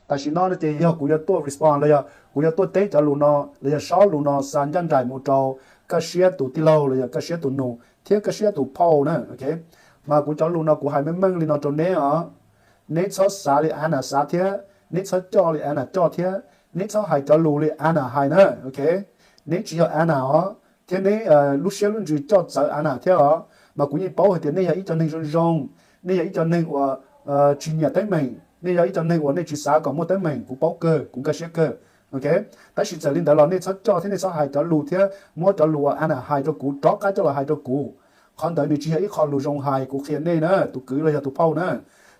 Tam sim no no ces yog kuv yuav tuaj respond los yog kuv yuav tuaj teb cov lus no los yog sob lus no xa ncaj nraim mus rau Kaj Siab tus tij laug los yog Kaj Siab tus nus thiab Kaj Siab tus phauj na, ok. Mas kuv cov lus no kuv hais meej meej li no rau neb os. Neb txhob xav li Anna xav thiab, neb txhob coj li Anna coj thiab, neb txhob hais cov lus li Anna hais na, ok. Neb tsis yog Anna os, thiab neb lub siab lub ntsws coj txawv Anna thiab os. Mas kuv yeej paub hais tias nej yog ib co neeg zoo zoo, nej yog ib co neeg uas tsis nyiam teeb meem, nej yog ib co neeg uas nej tsis xav kom muaj teeb meem, kuv paub kawg, kuv nkag siab kawg, ok. Tab sis txawm li ntawd los nej txhob coj thiab nej txhob hais cov lus thiab muab cov lus uas Anna hais rau kuv rov qab coj los hais rau kuv. Qhov ntawd nws tsis yog ib qho lus zoo hais, kuv qhia nej na, tus kwv los yog tus phauj na.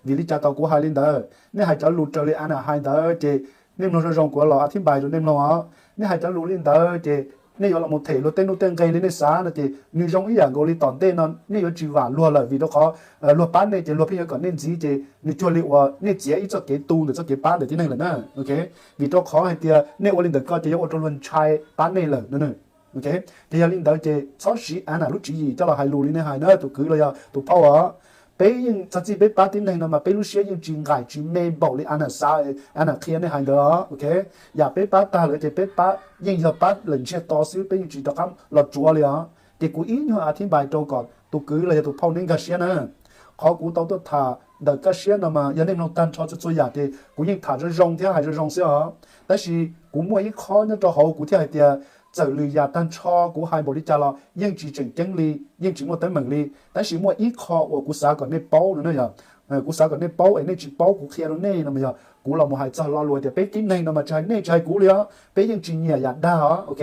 Vim li cas tau kuv hais li ntawd? Nej hais cov lus raws li Anna hais ntawd ces nej mloog zoo zoo, kuv los a thib npais rau nej mloog os. Nej hais cov lus li ntawd ces nej yuav los mus them luag tej nuj tej nqe li nej xav no ces nws zoo ib yam nkaus li tom ntej no nej yuav tsis vam luag lawm, vim rau qhov luag pab nej ces luag pheej yuav kom nej ntxiv ces nws cuag li uas nej txiav ib txoj kev tu ntawm txoj kev pab ntawm tib neeg lawm na, ok. Vim rau qhov hais tias nej ua li ntawd ko ces yuav ua rau luag ntshai pab nej lawm no, ok. Ces yog li ntawd ces txhob siv Anna lub tswv yim coj los hais lus li nej hais na, tus kwv los yog tus phauj os. Peb yeej txog txij peb pab tib neeg no mas peb lub siab yeej tsis nqaim tsis me npaum li Anna xav, Anna qhia nej hais ntawd os, ok. Yam peb pab tag lawm ces peb pab yeej yog pab lawm ntsiag to xwb, peb yeej tsis rov qab los tsuav li os. Ces kuv ib nyuag a thib npais rau kom tus kwv los yog tus phauj neb nkag siab na. Qhov kuv tau tuaj tham ntawm Kaj Siab no mas yog nej mloog tag nrho txhua txhua yam ces kuv yeej tham zoo zoo thiab hais zoo zoo xwb os. Tab sis kuv muaj ib qho nyob rau hauv kuv thiaj hais tias txawm lwm yam tag nrho kuv hais npaum li cas los yeej tsis tseem ceeb li, yeej tsis muaj teeb meem li. Tab sis muaj ib qho uas kuv xav kom nej paub no na yog, kuv xav kom nej paub es nej tsis paub kuv qhia rau nej no mas yog kuv los mus hais txog lo lus tias peb tib neeg no mas tsis hais nej tsis hais kuv li os, peb yeej tsis nyiam yam dag os, ok.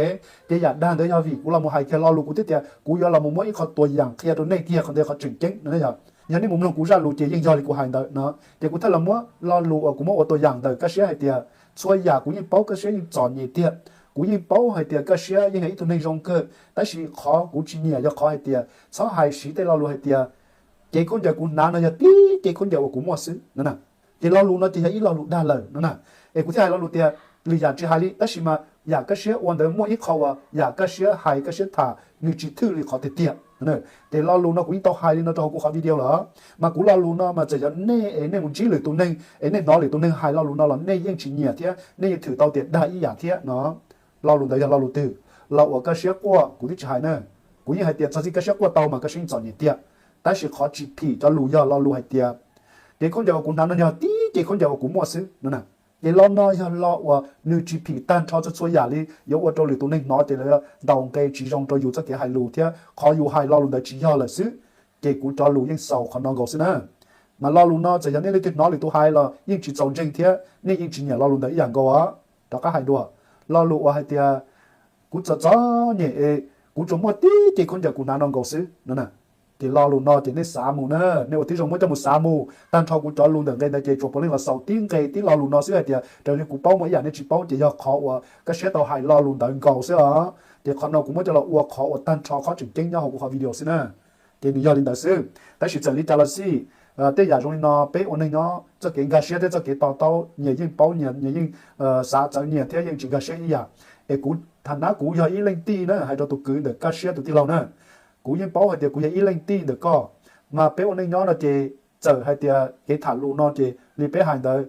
Ces yam dag ntawd yog vim kuv los mus hais kiag lo lus kuv twb tias kuv yuav los mus muab ib qho tua yam qhia rau nej kiag qhov ntawd qhov tseem ceeb no na yog. Yog nej mus mloog kuv zaj lus ces yeej yog li kuv hais ntawd no. Ces kuv thiaj los muab lo lus uas kuv muab ua tua yam ntawm Kaj Siab hais tias txhua yam kuv yeej paub Kaj Siab yeej txom nyem tiag. Kuv yeej paub hais tias Kaj Siab yeej yog ib tug neeg zoo kawg, tab sis qhov kuv tsis nyiam yog qhov hais tias txhob hais siv tej lo lus hais tias cev khaub ncaws kuv hnav no yog tib cev khaub ncaws uas kuv muaj xwb no na. Ces lo lus no ces yog ib lo lus dag lawm no na. Es kuv thiaj hais lo lus tias lwm yam tsis hais li, tab sis mas yam Kaj Siab ua ntawd muaj ib qho uas yam Kaj Siab hais Kaj Siab tham nws tsis thwj li qhov tiag tiag. Ces lo lus no kuv yeej tau hais li no rau hauv kuv qhov video lawm. Mas kuv lo lus no mas txawm yog nej es nej mus ntsib lwm tus neeg es nej hnov lwm tus neeg hais lo lus no los nej yeej tsis nyiam thiab nej yeej thwm tau tias dag ib yam thiab no. Lo lus ntawd yog lo lus twg? Lo uas Kaj Siab quaj kuv twb tsis hais na. Kuv yeej hais tias txog txij Kaj Siab quaj tau mas Kaj Siab yeej txom nyem tiag. Tab sis qhov tsis phim cov lus yog lo lus hais tias cev khaub ncaws uas kuv hnav no yog tib cev khaub ncaws uas kuv muaj xwb no na. Ces lo no yog lo uas nws tsis phim tag nrho txhua txhua yam li, yuav ua rau lwm tus neeg hnov ces lawv ntaus nqe tsis zoo rau yus txoj kev hais lus thiab qhov yus hais lo lus ntawd tsis yog lawm xwb. Ces kuv cov lus yeej xaus qhov no nkaus xwb na. Mas lo lus no txawm yog nej leej twg hnov lwm tus hais los yeej tsis txaus ntseeg thiab nej yeej tsis nyiam lo lus ntawd ib yam nkaus os. Rov qab hais dua, lo lus uas hais tias kuv txom txom nyem es kuv tsuas muaj tib cev khaub ncaws kuv hnav no nkaus xwb no na. Ces lo lus no ces nej xav mus na, nej ua tib zoo muab coj mus xav mus. Tag nrho kuv cov lus ntawm nqe ntawd ces tsuas puav leej los xaus tib nqe tib lo lus no xwb hais tias raws li kuv paub muaj ib yam nej tsis paub ces yog qhov uas Kaj Siab tau hais lo lus ntawd nkaus xwb os. Ces qhov no kuv muab coj los ua qhov uas tag nrho qhov tseem ceeb nyob hauv kuv qhov video xwb na. Ces nws yog li ntawd xwb. Tab sis txawm li cas los xij, tej yam zoo li no peb ua neeg nyob txoj kev nkag siab thiab txoj kev to taub nyias yeej paub, nyias yeej xav txawv nyias thiab yeej tsis nkag siab ib yam. Es kuv tham nab kuv yog ib leej tij na, hais rau tus kwv ntawm Kaj Siab tus tij laug na, kuv yeej paub hais tias kuv yog ib leej tij ntawm koj. Mas peb ua neej nyob no ces txawm hais tias kev tham lus no ces li peb hais ntawd,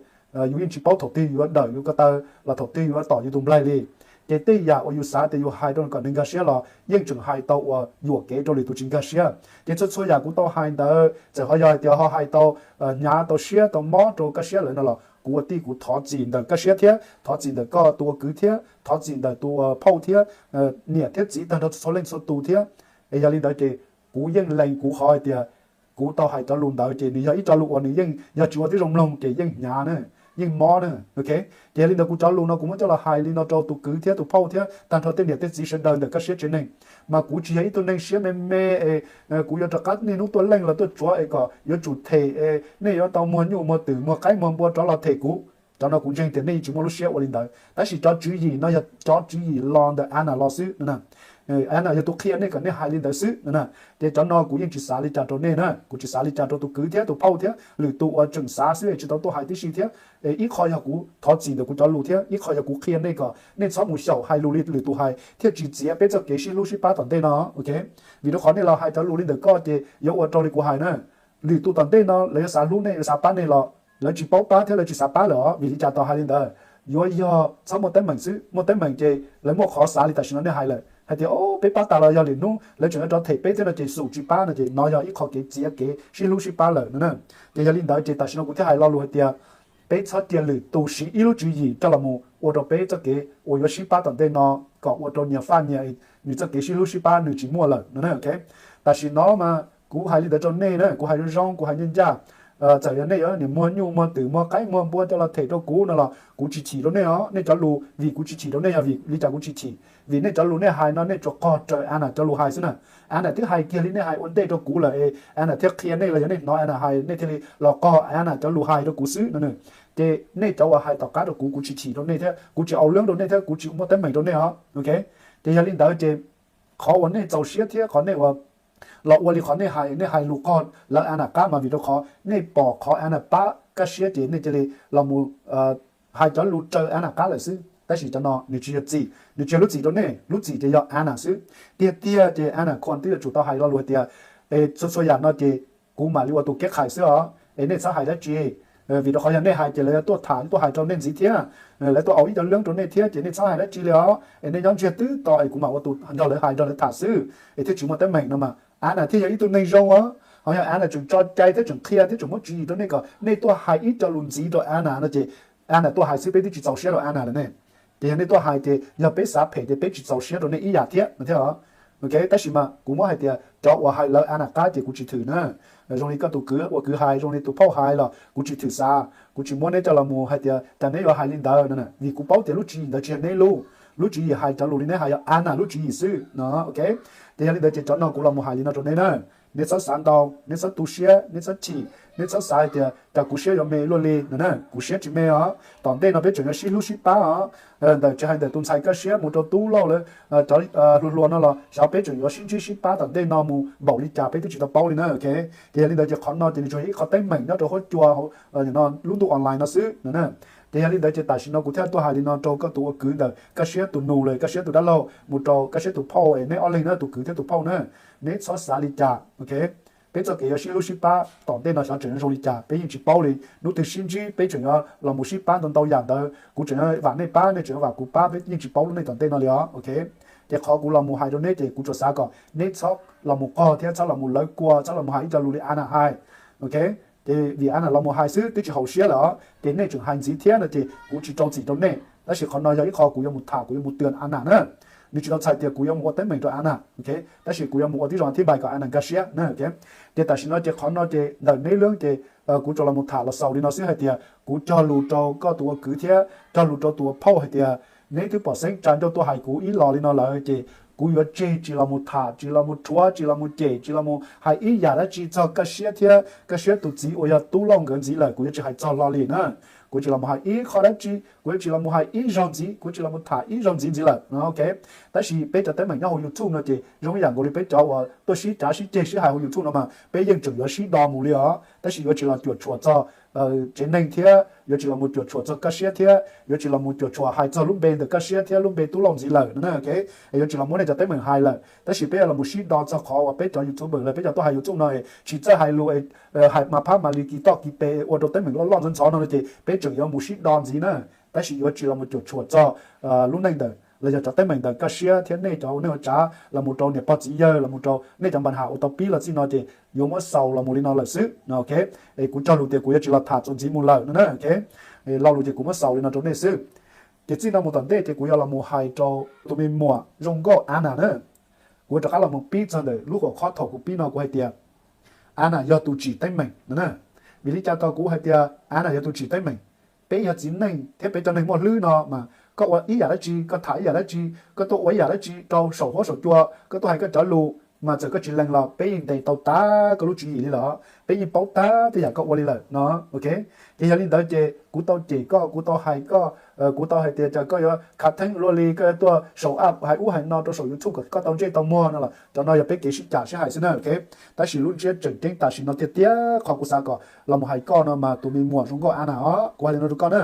yus yeej tsis paub thaum twg yus yuav dawm yus ko taw los thaum twg yus yuav tom yus tus nplaig li. Ces tej yam uas yus xav tias yus hais rau kom nws nkag siab los yeej tseem hais tau uas yuam kev rau lwm tus tsis nkag siab. Ces txhua txhua yam kuv tau hais ntawd txawm ho yog hais tias ho hais tau hnyav tau siab tau mob rau Kaj Siab lawm no los kuv ua tij kuv thov txim ntawm Kaj Siab thiab thov txim ntawm koj tus ua kwv thiab thov txim ntawm tus ua phauj thiab niam thiab txiv tag nrho txhua leej txhua tus thiab. Es yog li ntawd ces kuv yeej lees kuv qhov hais tias kuv tau hais cov lus ntawd ces nws yog ib co lus uas nws yeej yog tsis ua tib zoo mloog ces yeej hnyav na, yeej mob na, ok. Ces yog li ntawd kuv cov lus no kuv muab coj los hais li no rau tus kwv thiab tus phauj thiab tag nrho tej niam tej txiv sawv daws ntawm Kaj Siab tsev neeg. Mas kuv tsis yog ib tug neeg siab me me es kuv yuav rov qab niaj hnub tuaj leej los tuaj tsuav es kom yuav tsum them es nej yuav tau muag nyuj muag twm muag qaib muag npua rov los them kuv. Cov no kuv ntseeg tias nej yeej tsis muaj lub siab ua li ntawd, tab sis cov tswv yim no yog cov tswv yim los ntawm Anna los xwb no. Anna yog tus qhia nej kom nej hais li ntawd xwb no na. Ces cov no kuv yeej tsis xav li cas rau nej na, kuv tsis xav li cas rau tus kwv thiab tus phauj thiab lwm tus uas tseem xav xwb es tsis tau tuaj hais tib si thiab. Ib qho yog kuv thov txim ntawm kuv cov lus thiab ib qho yog kuv qhia nej kom nej txhob mus xyaum hais lus li lwm tus hais thiaj tsis txiav peb txoj kev sib hlub sib pab tom ntej no, ok. Vim rau qhov nej los hais cov lus li ntawm koj ces yuav ua rau li kuv hais na, lwm tus tom ntej no lawv yuav xav hlub nej yuav xav pab nej los lawv tsis paub pab thiab lawv tsis xav pab lawm os. Vim li cas tau hais li ntawd? Yuav yog txhob muaj teeb meem xwb, muaj teeb meem ces lawv muaj qhov xav li tam sim no nej hais lawm hais tias o peb pab tas los yog lwm hnub lawv tseem yuav rov them peb thiab no ces xum tsis pab no ces nov yog ib qho kev txiav kev sib hlub sib pab lawm no na. Ces yog li ntawd ces tam sim no kuv thiaj hais lo lus hais tias peb txhob cia lwm tus siv ib lub tswv yim coj los mus ua rau peb txoj kev uas yuav sib pab tom ntej no kom ua rau nyias faj nyias, nws txoj kev sib hlub sib pab nws tsis muaj lawm no na. Tam sim no mas kuv hais li ntawd rau nej na, kuv hais zoo zoo, kuv hais ncaj ncaj. Txawm yog nej yuav niam muag nyuj muag twm muag qaib muag npua coj los them rau kuv no los kuv tsis chim rau nej os. Nej cov lus vim kuv tsis chim rau nej yog vim li cas kuv tsis chim? Vim nej cov lus nej hais no nej tsuas qog raws Anna cov lus hais xwb na. Anna twb hais kiag li nej hais ua ntej rau kuv lawm es Anna thiaj qhia nej los yog nej hnov Anna hais nej thiaj li los qog Anna cov lus hais rau kuv xwb no. Ces nej cov uas hais tom qab rau kuv, kuv tsis chim rau nej thiab kuv tsis au leeb rau nej thiab kuv tsis muaj teeb meem rau nej os. Ok, ces yog li ntawd ces qhov uas nej txaus siab thiab qhov nej uas los ua li qhov nej hais, nej hais lus qog lawv Anna qab mas vim rau qhov nej pom qhov Anna pab Kaj Siab ces nej cia li los mus hais cov lus raws Anna qab lawm xwb. Tab sis cov no nws tsis yog txim, nws tsis yog lub txim rau nej, lub txim ces yog Anna xwb. Tiag tiag ces Anna khuam twb yuav tsum tau hais lo lus hais tias es txhua txhua yam no ces kuv mam li ua tus kev qhais xwb os, es nej txhob hais dab tsi. Vim rau qhov yog nej hais ces lawv yuav tuaj tham tuaj hais rau nej ntxiv thiab, lawv tuaj au ib co leeb rau nej thiab ces nej txhob hais dab tsi li os, es nej nyob ntsiag twb to es kuv mam ua tus nrog lawv hais nrog lawv tham xwb es thiaj tsis muaj teeb meem no mas. Anna thiaj yog ib tug neeg zoo os, ho yog Anna tseem tso cai thiab tseem qhia thiab tseem muab tswv yim rau nej kom nej tuaj hais ib co lus ntxiv rau Anna no ces Anna tuaj hais xwb, peb twb tsis txaus siab rau Anna lawm ne. Ces yog nej tuaj hais ces yog peb xav phem ces peb tsis txaus siab rau nej ib yam thiab no thiab os. Ok, tab sis mas kuv muab hais tias cov uas hais lawv Anna qab ces kuv tsis thwm na. Zoo li koj tus kwv ua kwv hais, zoo li tus phauj hais los kuv tsis thwm xav, kuv tsis muab neb coj los mus hais tias cas neb yuav hais li ntawd no, vim kuv paub tias lub tswv yim ntawd tsis yog neb lub, lub tswv yim hais cov lus li neb hais yog Anna lub tswv yim xwb no. Ok, ces yog li ntawd ces cov no kuv los mus hais li no rau neb na. Neb txhob xav ntau, neb txhob tu siab, neb txhob chim, neb txhob xav hais tias cas kuv siab yuav me luaj li no na, kuv siab tsis me os. Tom ntej no peb tseem yuav sib hlub sib pab os. Ntawm tsis hais ntawm tus ntxhais Kaj Siab mus rau tub Lauj lawv cov hluas hluas no los xyov peb tseem yuav sib ntsib sib pab tom ntej no mus npaum li cas peb twb tsis tau paub li na. Ok, ces yog li ntawd ces qhov no ces nws tsuas yog ib qho teeb meem nyob rau huab cua lub ntuj online no xwb no na. Ces yog li ntawd ces tam sim no kuv thiaj tuaj hais li no rau koj tus ua kwv ntawm Kaj Siab tus nus lawm Kaj Siab tus dab laug mus rau Kaj Siab tus phauj es neb ob leeg na, tus kwv thiab tus phauj na, neb txhob xav li cas. Ok, peb txoj kev yuav sib hlub sib pab tom ntej no xyov tseem zoo li cas peb yeej tsis paub li. Hnub twg sib ntsib peb tseem yuav los mus sib pab ntau ntau yam ntawd, kuv tseem yuav vam nej pab, nej tseem yuav vam kuv pab, peb yeej tsis paub lub neej tom ntej no li os. Ok, ces qhov kuv los mus hais rau neb ces kuv tsuas xav kom neb txhob los mus qog thiab txhob los mus lawv kua, txhob los mus hais ib co lus li Anna hais. Ok, ces vim Anna los mus hais xwb twb tsis haum siab lawm os, ces nej tseem hais ntxiv thiab no ces kuv tsis rau txim rau nej. Tab sis qhov no yog ib qho kuv yuav mus tham, kuv yuav mus twv Anna na. Nws tsis tau txhais tias kuv yuav mus ua teeb meem rau Anna, ok, tab sis kuv yuav mus ua tib zoo thib npai kom Anna nkag siab na. Ok, ces tam sim no ces qhov no ces ntawm neb lub ces kuv tsuas los mus tham los xaus li no xwb hais tias kuv cog lus rau koj tus ua kwv thiab cog lus rau tus ua phauj hais tias neb twb pom xeeb tsa ncauj tuaj hais kuv ib los li no lawm ces kuv yuav tseg tsis los mus tham, tsis los mus rhuav, tsis los mus cem, tsis los mus hais ib yam dab tsi txog Kaj Siab thiab Kaj Siab tus txiv uas yog tub Lauj nkawd ntxiv lawm, kuv yuav tsis hais txog hlo li na. Kuv tsis los mus hais ib qho dab tsi, kuv yuav tsis los mus hais ib zaug ntxiv, kuv tsis los mus tham ib zaug ntxiv ntxiv lawm no. Ok, tab sis peb cov teeb meem nyob hauv YouTube no ces zoo ib yam nkaus li peb cov uas tuaj sib cav sib ceg sib hais hauv YouTube no mas peb yeej tseem yuav sib do mus li os, tab sis yuav tsis los cuam tshuam txog tsev neeg thiab yuav tsis los mus cuam tshuam txog Kaj Siab thiab yuav tsis los mus cuam tshuam hais txog lub npe ntawm Kaj Siab thiab lub npe tub Lauj ntxiv lawm no. Ok, yuav tsis los muab nej cov teeb meem hais lawm, tab sis peb yuav los mus sib do txog qhov uas peb cov YouTuber lawm, peb cov tuaj hais YouTube no tsis txawj hais lus, hais mas phab mas li kis toj kis pes ua rau teeb meem loj loj ntxhov ntxhov no ces peb tseem yuav mus sib do ntxiv na. Tab sis yuav tsis los mus cuam tshuam txog lub neej ntawm los yog cov teeb meem ntawm Kaj Siab thiab nej cov ua neej ua tsav los mus rau niam pog txiv yawg los mus rau nej cov npa ham uas tau pib los txij no ces yuav muab xaus los mus li no lawm xwb. Ok, es kuv cog lus tias kuv yuav tsis los tham txuas ntxiv mus lawm no na. Ok, lo lus ces kuv muab xaus li no rau nej xwb. Ces txij no mus tom ntej ces kuv yuav los mus hais rau tus me muam zoo nkauj Anna na. Kuv rov qab los mus pib txog ntawm lub huam qhov thaum kuv pib no kuv hais tias Anna yog tus tsim teeb meem no na. Vim li cas tau kuv hais tias Anna yog tus tsim teeb meem? Peb yog txiv neej thiab peb cov neeg muaj hlwb no mas koj ua ib yam dab tsi, koj tham ib yam dab tsi, koj tuaj ua ib yam dab tsi rau saum huab saum cua, koj tuaj hais koj cov lus mas txawm koj tsis lees los peb yeej ntes tau tag koj lub tswv yim li lawm, peb yeej paub tag tej yam koj ua li lawm no. Ok, ces yog li ntawd ces kuv tau cem koj, kuv tau hais koj, kuv tau hais tias cas koj yuav khav theeb luaj li, koj yuav tuaj saum app hais ub hais no rau saum YouTube kom koj tau ntsej tau muag no los cov no yog peb kev sib cam sib hais xwb na. Ok, tab sis lub ntsiab tseem ceeb tam sim no tiag tiag qhov kuv xav kom los mus hais koj no mas tus me muam zoo nkauj Anna os, kuv hais li no rau koj na.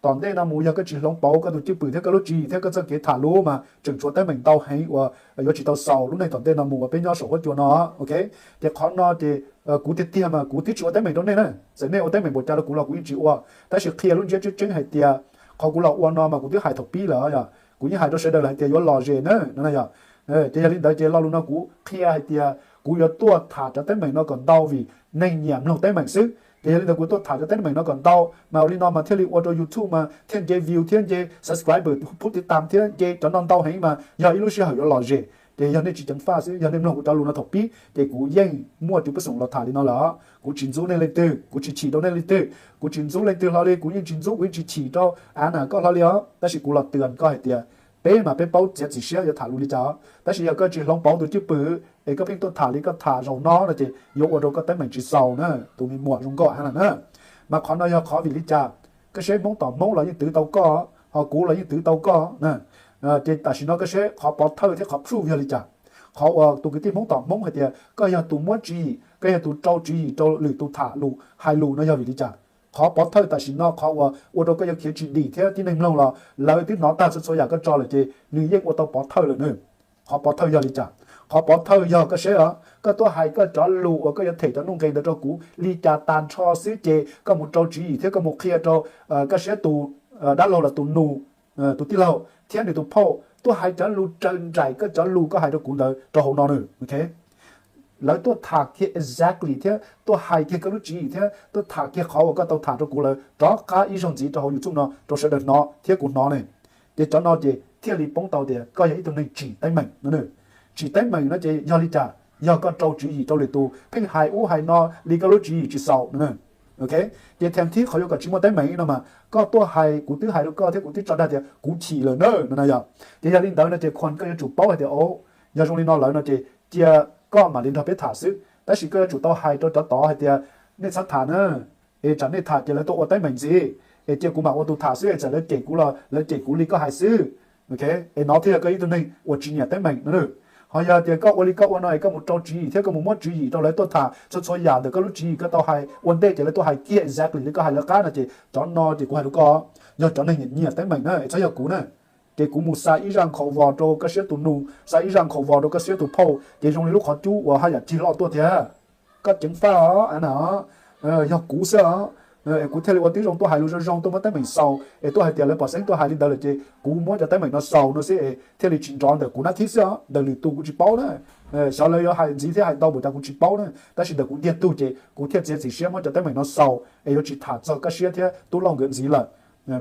Tom ntej no mus yog koj tsis hloov pauv koj tus cwj pwm thiab koj lub tswv yim thiab koj txoj kev tham lus mas tseem tshuav teeb meem ntau heev uas yuav tsis tau xaus lub neej tom ntej no mus uas peb nyob saum huab cua no. Ok, ces qhov no ces Kuv tiag tiag mas kuv twb tsis ua teeb meem rau nej na, txawm nej ua teeb meem npaum cas rau kuv los kuv yeej tsis ua. Tab sis qhia lub ntsiab tseeb tseeb hais tias qhov kuv los ua no mas kuv twb hais thaum pib lawm yom, kuv yeej hais rau sawv daws lawm hais tias yuav lom zem na no yom. Ces yog li ntawd ces lo lus no kuv qhia hais tias kuv yuav tuaj tham cov teeb meem no kom ntau vim neeg nyiam mloog teeb meem xwb. Ces yog li ntawd kuv tuaj tham cov teeb meem no kom ntau mas ua li no mas thiaj li ua rau YouTube mas thiaj nce view thiab nce subscriber, pub tiv tam thiab nce cov no ntau heev mas yog ib lub sij hawm yuav lom zem. Ces yog nej tsis ceev faj xwb, yog nej mloog kuv cov lus no thaum pib ces kuv yeej muaj cov pej xeem los tham li no lawm. Kuv tsis ntxub nej leej twg, kuv tsis chim rau nej leej twg, kuv tsis ntxub leej twg hlo li, kuv yeej tsis ntxub, kuv yeej tsis chim rau Ana koj hlo li os. Tab sis kuv los twb koj hais tias peb mas peb paub txiav txim siab yuav tham lus li cas. Tab sis yog koj tsis hloov pauv tus cwj pwm es koj pheej tuaj tham li koj tham zaum no no ces yuav ua rau koj teeb meem tsis xaus na, tus me muam zoo nkauj Ana na. Mas qhov no yog qhov vim li cas? Koj seb Hmoob tom Hmoob los yeej twv tau koj, ho kuv los yeej twv tau koj na. Ces tam sim no koj seb qhov pov thawj thiab qhov proof yog li cas? Qhov uas tus kwv tij Hmoob tom Hmoob hais tias koj yog tus muab tswv yim, koj yog tus rau tswv yim rau lwm tus tham lus hais lus no yog vim li cas? Qhov pov thawj tam sim no qhov uas ua rau koj yuav khiav tsis dim thiab tib neeg mloog los lawv twb hnov tag txhua txhua yam koj tso lawm ces nws yeej ua tau pov thawj lawm na. Qhov pov thawj yog li cas? Qhov pov thawj yog koj seb os, koj tuaj hais koj cov lus uas koj yuav them cov nuj nqes ntawd rau kuv li cas tag nrho xwb ces koj mus rau tswv yim thiab koj mus qhia rau koj siab tus dab laug los tus nus, tus tij laug thiab nws tus phauj tuaj hais cov lus raws nraim koj cov lus koj hais rau kuv ntawd rau hauv no na. Lawv tuaj tham kiag exactly thiab tuaj hais kiag koj lub tswv yim thiab tuaj tham kiag qhov uas koj tau tham rau kuv lawm rov qab ib zaug ntxiv rau hauv YouTube no rau sawv daws hnov thiab kuv hnov ne. Ces cov no ces thiaj li poob tau tias koj yog ib tug neeg tsim teeb meem no. Tsim teeb meem no ces yog li cas? Yog koj rau tswv yim rau lwm tus, pheej hais ub hais no li koj lub tswv yim tsis xaus no. Ces thib thib qhov yuav kom tsis muaj teeb meem no mas koj tuaj hais, kuv twb hais rau koj thiab kuv twb tso dag tias kuv chim lawm na no yog. Ces yog li ntawd no ces khuas koj yuav tsum paub hais tias o, yog zoo li no lawm no ces cia koj mam li nrog peb tham xwb, tab sis koj yuav tsum tau hais rau cov tod hais tias nej txhob tham na, es tsam nej tham ces lawv tuaj ua teeb meem ntxiv, es cia kuv mam ua tus tham xwb es txawm lawv cem kuv los lawv cem kuv li koj hais xwb. Es no thiaj yog koj ib tug neeg uas tsis nyiam teeb meem no. Ho yog tias koj ua li koj ua no es koj mus rau tswv yim thiab koj mus muab tswv yim rau lawv tuaj tham txhua txhua yam ntawm koj lub tswv yim koj tau hais ua ntej ces lawv tuaj hais kiag exactly li koj hais lawv qab no ces cov no ces kuv hais rau koj, yog cov neeg nyiam nyiam teeb meem na, txhob yog kuv na. Ces kuv mus xa ib zaj nkhaus vos rau koj siab tus nus, xa ib zaj nkhaus vos rau koj siab tus phauj, ces zoo li lub qhov cub uas haj yam cig loj tuaj tiag. Koj ceev faj os Ana, yog kuv xwb os, es kuv thiaj li ua tib zoo tuaj hais lus zoo zoo tuaj muab teeb meem xaus es tuaj hais tias lawv pom xeeb tuaj hais li ntawd lawm ces kuv muab cov teeb meem no xaus no xwb es thiaj li tsis nrov ntawm kuv nab thib xwb os, ntawm lwm tus kuv tsis paub na. Xyov lawv yuav hais ntxiv thiab hais ntau npaum cas kuv tsis paub na, tab sis ntawm kuv ntiag tug ces kuv thiaj txiav txim siab muab cov teeb meem no xaus es yuav tsis tham txog koj siab thiab tub Lauj nkawd ntxiv lawm.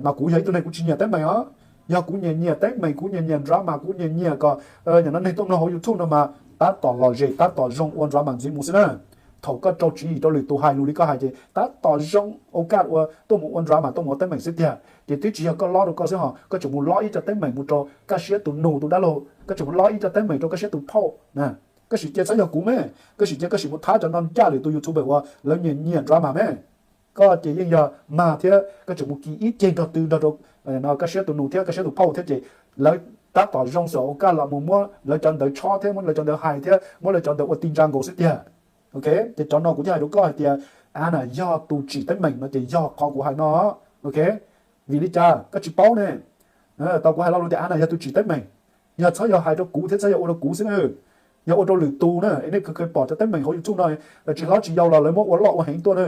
Mas kuv yog ib tug neeg kuv tsis nyiam teeb meem os. Yog kuv nyiam nyiam teeb meem, kuv nyiam nyiam drama, kuv nyiam nyiam kom nim no neeg tuaj mloog hauv YouTube no mas tab tom lom zem tab tom zoo ua drama ntxiv mus xwb na. Thaum koj rau tswv yim rau lwm tus hais lus li koj hais ces tab tom zoo au kaj ua tuaj mus ua drama tuaj mus ua teeb meem xwb tiag. Ces twb tsis yog koj lob rau koj xwb ho, koj tseem mus lob ib co teeb meem mus rau koj siab tus nus tus dab laug, koj tseem mus lob ib co teeb meem rau koj siab tus phauj. Koj sim cia txhob yog kuv me, koj sim cia koj sim mus thab cov no ncaj lwm tus YouTuber uas lawv nyiam nyiam drama me. Koj ces yeej yog mag thiab koj tseem mus kis ib ceg nrog tw nrog rau koj siab tus nus thiab koj siab tus phauj thiab ces lawv tab tom zoo xwm au kaj los mus muab lawv cov ntawd tshob thiab muab lawv cov ntawd hais thiab muab lawv cov ntawd ua ti ntsa nkaus xwb tiag. Ok, ces cov no kuv thiaj hais rau koj hais tias Ana yog tus tsim teeb meem no ces yog qhov kuv hais no. Ok, vim li cas koj tsis paub ne? Tau kuv hais lo lus tias Ana yog tus tsim teeb meem, yog txhob yog hais rau kuv thiab txhob yog ua rau kuv xwb na, yog ua rau lwm tus na es nej kawg kawg pom cov teeb meem hauv YouTube no tsis hlob tsis yau los lawv muab ua loj ua heev tuaj na.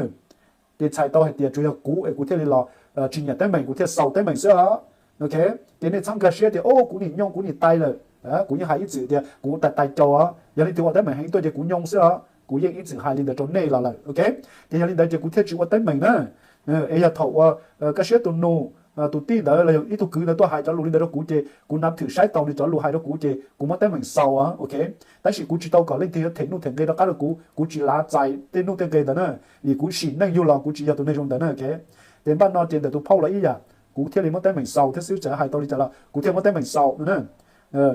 Ces txhais tau hais tias tsuas yog kuv es kuv thiaj li los tsis nyiam teeb meem, kuv thiaj xaus teeb meem xwb os. Ok, ces nej txhob nkag siab tias o kuv nim nyoo kuv nim tais lawm. Kuv yeej hais ib txwm tias kuv tais tais caus os, yog leej twg ua teeb meem heev tuaj ces kuv nyoo xwb os, kuv yeej ib txwm hais li ntawd rau nej los lawm. Ok, ces yog li ntawd ces kuv thiaj tsis ua teeb meem na. Es yog thaum uas koj siab tus nus, tus tij ntawd los yog ib tug kwv ntawd tuaj hais cov lus li ntawd rau kuv ces kuv nab thwm saib taus nws cov lus hais rau kuv ces kuv muab teeb meem xaus os. Ok, tab sis kuv tsis tau kom leej twg yuav them nuj them nqe rov qab rau kuv, kuv tsis lav txais tej nuj tej nqe ntawd na, vim kuv sim neej yug los kuv tsis yog tus neeg zoo ntawd na. Ok, ces npaj no ces ntawm tus phauj los ib yam, kuv thiaj li muab teeb meem xaus thiab xwb, txawm hais tau li cas los kuv thiaj muab teeb meem xaus no na.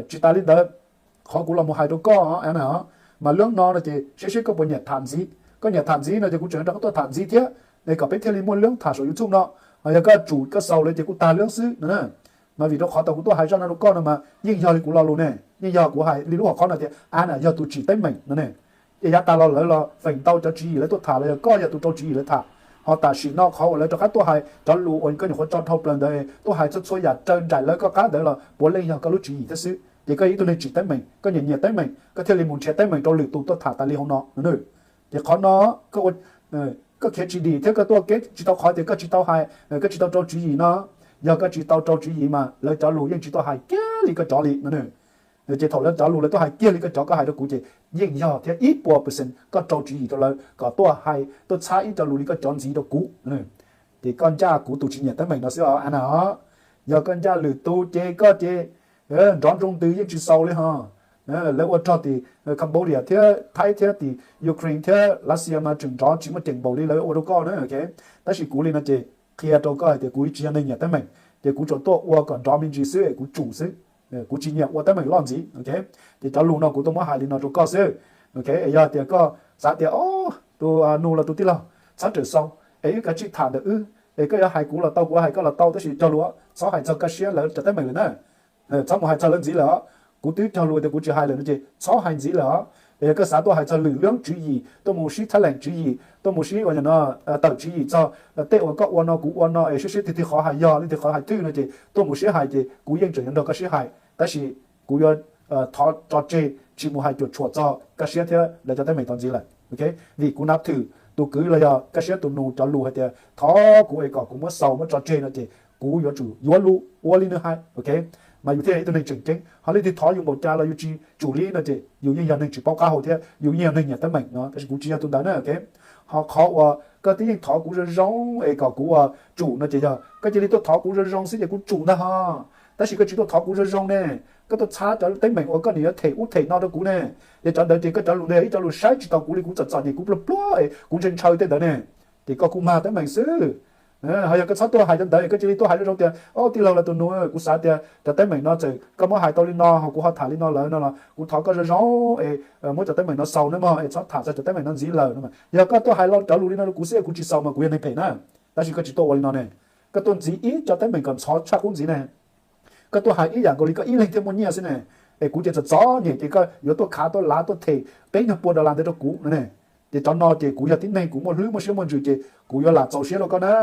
Tsis tas li ntawd, qhov kuv los mus hais rau koj Ana, mas lub no no ces seb seb koj puas nyiam tham ntxiv. Koj nyiam tham ntxiv no ces kuv tseem rov qab tuaj tham ntxiv thiab, es kom peb thiaj li muaj lub tham saum YouTube no. Yog koj tsum koj xaus lawm ces kuj tag lub xwb no na. Mas vim rau qhov tau kuv tuaj hais zaj no rau koj no mas yeej yog li kuv lo lus ne, yeej yog kuv hais li lub hom qhov no tias Ana yog tus tsim teeb meem no ne. Es yav tas los lawv los feem ntau cov tswv yim lawv tuaj tham los yog koj yog tus rau tswv yim lawv tham. Ho tam sim no qhov uas lawv rov qab tuaj hais cov lus uas koj nyuam qhuav tso dhau plaws ntawd, tuaj hais txhua txhua yam raws nraim lawv koj qab ntawd los puav leej yog koj lub tswv yim thiab xwb. Ces koj yog ib tug neeg tsim teeb meem, koj nyiam nyiam teeb meem, koj thiaj li mus nrhiav teeb meem rau lwm tus tuaj tham tas li hauv no. Ces qhov no koj khiav tsis dim thiab koj tuaj kev tsis tau qhov tias koj tsis tau hais, koj tsis tau rau tswv yim no, yog koj tsis tau rau tswv yim mas lawv cov lus yeej tsis tuaj hais kiag li koj cov li no. Ces thaum lawv cov lus lawv tuaj hais kiag li koj cov koj hais rau kuv ces yeej yog thiab ib puas percent koj rau tswv yim rau lawv kom tuaj hais tuaj txhab ib co lus li koj cov ntxiv rau kuv. Ces koj ncaj kuv tus tsis nyiam teeb meem no xwb os Ana os. Yog koj ncaj lwm tus ces koj ces nrov nroo ntws yeej tsis xaus li ho. Lawv ua rog tim Cambodia thiab Thaib thiab tim Ukraine thiab Lav Xias mas tseem nrov tsis muaj ceem npaum li lawv ua rau koj na. Tab sis kuv li no ces qhia rau koj hais tias kuv tsis yog neeg nyiam teeb meem, ces kuv tsuas tuaj ua kom nrov me ntsis xwb es kuv tsum xwb. Kuv tsis nyiam ua teeb meem loj ntxiv. Ces cov lus no kuv tuaj muab hais li no rau koj xwb. Es yog tias koj xav tias o, tus nus los tus tij laug, txhob rawm xau, es wb kav tsij tham ntawm wb, es koj yuav hais kuv los tau, kuv hais koj los tau, tab sis cog lus txhob hais txog Kaj Siab lawv cov teeb meem lawm na. Txhob mus hais txog lawv ntxiv lawm os. Kuv twb cog lus tias kuv tsis hais lawm no ces txhob hais ntxiv lawm os. Es yog koj xav tuaj hais txog lwm leej tswv yim, tuaj mus sib thab leem tswv yim, tuaj mus sib ua no, tawm tswv yim txog tej uas koj ua no kuv ua no es sib sib tig tig qhov hais yog leej twg qhov hais twg no ces tuaj mus sib hais ces kuv yeej tseem yuav nrog koj sib hais, tab sis kuv yuav thov tso tseg tsis mus hais cuam tshuam txog Kaj Siab thiab lawv cov teeb meem tau ntxiv lawm. Vim kuv nab thwm tus kwv los yog Kaj Siab tus nus cov lus hais tias thov kuv es kom kuv muab xaus muab tso tseg no ces kuv yuav tsum yuav lus ua li nws hais. Mas yus thiaj yog ib tug neeg tseem ceeb, ho leej twg thov yus npaum cas los yus tsis tsum li no ces yus yeej yog neeg tsis paub qab hau thiab yus yeej yog neeg nyiam teeb meem no, tab sis kuv tsis yog tus ntawd na. Ho qhov uas koj twb yeej thov kuv zoo zoo es kom kuv ua tsum no ces yog koj cia li tuaj thov kuv zoo zoo xwb ces kuv tsum ntag ho. Tab sis koj tsis tuaj thov kuv zoo zoo ne, koj tuaj txhab cov teeb meem uas koj nim yuav them ub them no rau kuv ne. Ces cov ntawd ces koj cov lus ntawd ib co lus saib tsis taus kuv li, kuv txom txom nyem, kuv pluag pluag es kuv ntshaw ntshaw tej ntawd ne, ces koj kuj mag teeb meeg xwb. Ho yog koj txhob tuaj hais cov ntawd, koj cia li tuaj hais zoo zoo tias o tij laug los tus nus, kuv xav tias cov teeb meem no txawm koj muab hais tau li no ho kuv ho tham li no lawm no los kuv thov koj zoo zoo es muab cov teeb meem no xaus nawb mog, es txhob tham txog cov teeb meem no ntxiv lawm no. Yog koj tuaj hais los cov lus li no rau kuv xwb kuv tsis xaus mas kuv yog neeg phem na. Tab sis koj tsis tuaj ua li no ne, koj tuaj ntxiv ib co teeb meem kom ntxhov tshaj qub ntxiv ne. Koj tuaj hais ib yam nkaus li koj ib leeg thiaj muaj nyiaj xwb ne. Es kuv ces txom txom nyem ces koj yuav tuaj khav tuaj lav tuaj them peb nyuag pua dollar ntawd rau kuv no ne. Ces cov no ces kuv yog tib neeg kuv muaj hlwb muaj siab muaj ntsws ces kuv yuav lam txaus siab rau koj na.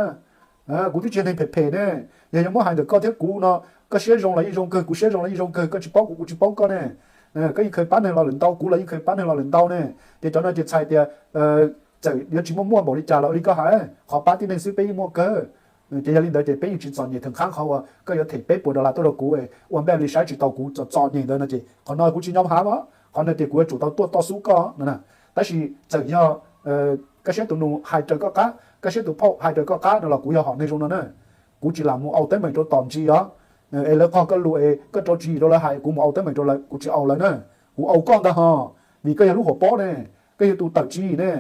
Kuv twb tsis yog neeg phem phem ne. Yog yuav muab hais ntawm koj thiab kuv no, koj siab zoo los yeej zoo kawg, kuv siab zoo los yeej zoo kawg, koj tsis paub kuv, kuv tsis paub koj ne. Koj yeej khaws pab neeg los lawm ntau, kuv los yeej khaws pab neeg los lawm ntau ne. Ces cov no ces txhais tias txawm yuav tsis muaj muaj npaum li cas los li koj hais, qhov pab tib neeg xwb peb yeej muaj kawg. Ces yog li ntawd ces peb yeej tsis txom nyem theem qhab qhov uas koj yuav them peb puas dollar tuaj rau kuv ua npaj li saib tsis taus kuv txom txom nyem ntawd no ces qhov no kuv tsis nyom hav os, qhov no ces kuv yuav tsum tau tuaj toj xub koj no. Tab sis txawm yog Kaj Siab tus nus hais raws koj qab, Kaj Siab tus phauj hais raws koj qab no los kuv yog hom neeg zoo no na. Kuv tsis lam mus au teeb meem rau tom ntsis os. Es lawv qog koj lus es koj rau tswv yim rau lawv hais kuv mus au teeb meem rau lawv, kuv tsis au lawv na. Kuv au koj ntag ho, vim koj yog lub hauv paus ne, koj yog tus tawm tswv yim ne,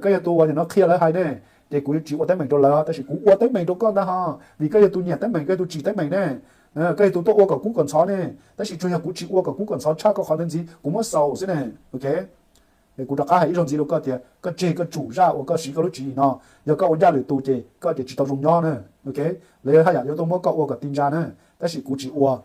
koj yog tus uas nim no qhia lawv hais ne. Ces kuv tsis ua teeb meem rau lawv, tab sis kuv ua teeb meem rau koj ntag ho, vim koj yog tus nyiam teeb meem, koj yog tus tsim teeb meem ne. Koj yog tus tuaj ua kom kub kom ntxhov ne. Tab sis tsuas yog kuv tsis ua kom kub kom ntxhov tshaj koj qhov ntawd ntxiv, kuv muab xaus xwb ne. Kuv rov qab hais ib zaug ntxiv rau koj tias koj tseg koj tsum zaj uas koj siv koj lub tswv yim no. Yog koj ua ncaj lwm tus ces koj ces tsis tau zoo nyob na. Los yog haj yam yuav tuaj muab koj ua kom ti ntsa na, tab sis kuv tsis ua.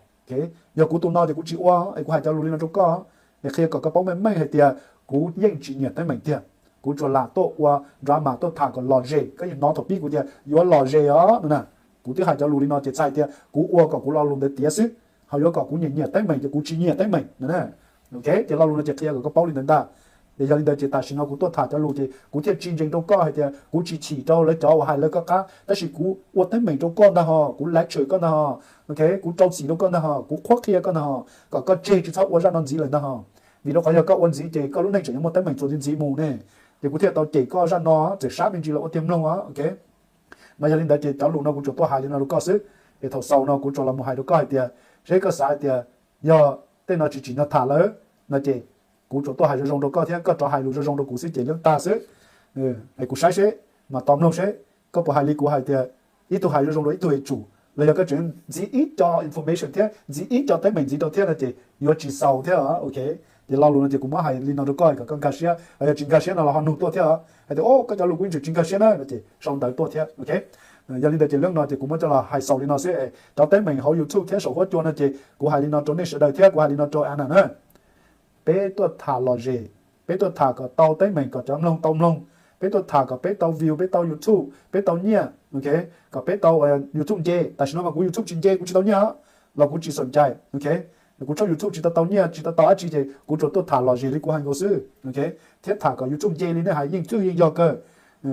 Yog kuv tus no ces kuv tsis ua, es kuv hais cov lus li no rau koj, es qhia kom koj paub meej meej hais tias kuv yeej tsis nyiam teeb meem tiag. Kuv tsuas lam tuaj ua drama tuaj tham kom lom zem, koj yeej hnov thaum pib kuv tias yuav lom zem os no na. Kuv twb hais cov lus li no ces txhais tias kuv ua kom kuv lo lus ntawd tiav xwb, ho yuav kom kuv nyiam nyiam teeb meem ces kuv tsis nyiam teeb meem no. Ces lo lus no ces qhia kom koj paub li ntawd ntag. Ces yog li ntawd ces tam sim no kuv tuaj tham cov lus ces kuv thiaj tsis ntseeg rau koj hais tias kuv tsis chim rau lawv cov uas hais lawv koj qab, tab sis kuv ua teeb meem rau koj ntag ho, kuv lecture koj ntag ho, kuv rau txim rau koj ntag ho, kuv qhuab qhia koj ntag ho, kom koj tseg tsis txhob ua zaj no ntxiv lawm ntag ho. Vim rau qhov yog koj ua ntxiv ces koj lub neej tseem yuav muaj teeb meem txuas ntxiv ntxiv mus ne. Ces kuv thiaj tau cem koj zaj no, txawm sab me ntsis los ua tiag mloog os. Mas yog li ntawd ces cov lus no kuv tsuas tuaj hais li no rau koj xwb. Es thaum xaus no kuv tsuas los mus hais rau koj hais tias seb koj xav hais tias yog tej no tsis tsim nyog tham lawm no ces kuv tsuas tuaj hais zoo zoo rau koj thiab koj rov hais lus zoo zoo rau kuv xwb ces yeej tag xwb. Es kuv saib seb mas tos mloog seb koj puas hais li kuv hais tias ib tug hais zoo zoo rau ib tug es tsum, los yog koj tseem ntxiv ib co information thiab ntxiv ib co teeb meem ntxiv rau thiab no ces yuav tsis xaus thiab. Ok, ces lo lus no ces kuv muab hais li no rau koj kom koj nkag siab, yog tsis nkag siab no los ho nug tuaj thiab hais tias o koj cov lus kuv yeej tseem tsis nkag siab na no ces sau ntawv tuaj thiab. Ok, yog li ntawd ces lub no ces kuv muab coj los hais xaus li no xwb. Cov teeb meem hauv YouTube thiab saum huab cua no ces kuv hais li no rau nej sawv daws thiab kuv hais li no rau Ana na. Peb tuaj tham lom zem, peb tuaj tham kom tau teeb meem kom cov mloog tau mloog, peb tuaj tham kom peb tau view, peb tau YouTube, peb tau nyiaj, ok, kom peb tau YouTube nce. Tam sim no mas kuv YouTube tsis nce, kuv tsis tau nyiaj los kuv tsis xom cai, ok. Kuv tshooj YouTube tsis tau tau nyiaj, tsis tau tau dab tsi ces kuv tsuas tuaj tham los zes li kuv hais nkaus xwb, thiab tham kom YouTube nce li nej hais yeej twg yeej yog kawg.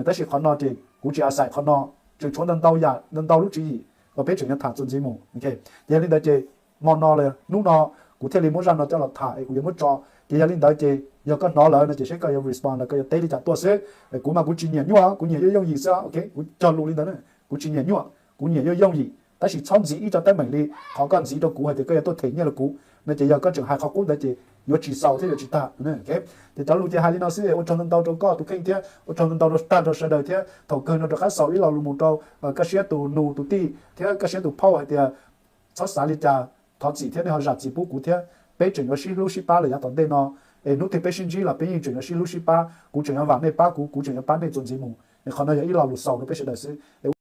Tab sis qhov no ces kuv tsis a xais qhov no, tseem tshuav ntau ntau yam, ntau ntau lub tswv yim uas peb tseem yuav tham txuas ntxiv mus. Ces yog li ntawd ces hmo no los hnub no kuv thiaj li muab zaj no coj los tham es kuv yuav muab tso. Ces yog li ntawd ces yog koj hnov lawm no ces seb koj yuav respond los koj yuav teb li cas tuaj xwb. Kuv mas kuv tsis nyiam nyuaj, kuv nyiam yooj yooj yim xwb, ok, kuv cog lus li ntawd na. Kuv tsis nyiam nyuaj, kuv nyiam yooj yooj yim, tab sis txhob ntxiv ib co teeb meem li qhov koj ntxiv rau kuv hais tias koj yuav tuaj them nyiaj rau kuv no ces yog koj tseem hais qhov qub ntawd ces yuav tsis xaus thiab yuav tsis tag. Ces cov lus ces hais li no xwb, ua tsaug ntau ntau rau koj tus kheej thiab ua tsaug ntau ntau rau tag nrho sawv daws thiab thaum kawg no rov qab xaus ib lo lus mus rau koj siab tus nus tus tij thiab koj siab tus phauj hais tias txhob xav li cas, thov txim thiab nej ho zam txim pub kuv thiab peb tseem yuav sib hlub sib pab lawm yav tom ntej no. Es hnub twg peb sib ntsib los peb yeej tseem yuav sib hlub sib pab, kuv tseem yuav vam nej pab kuv, kuv tseem yuav pab nej txuas ntxiv mus. Es qhov no yog ib lo lus xaus rau peb sawv daws xwb es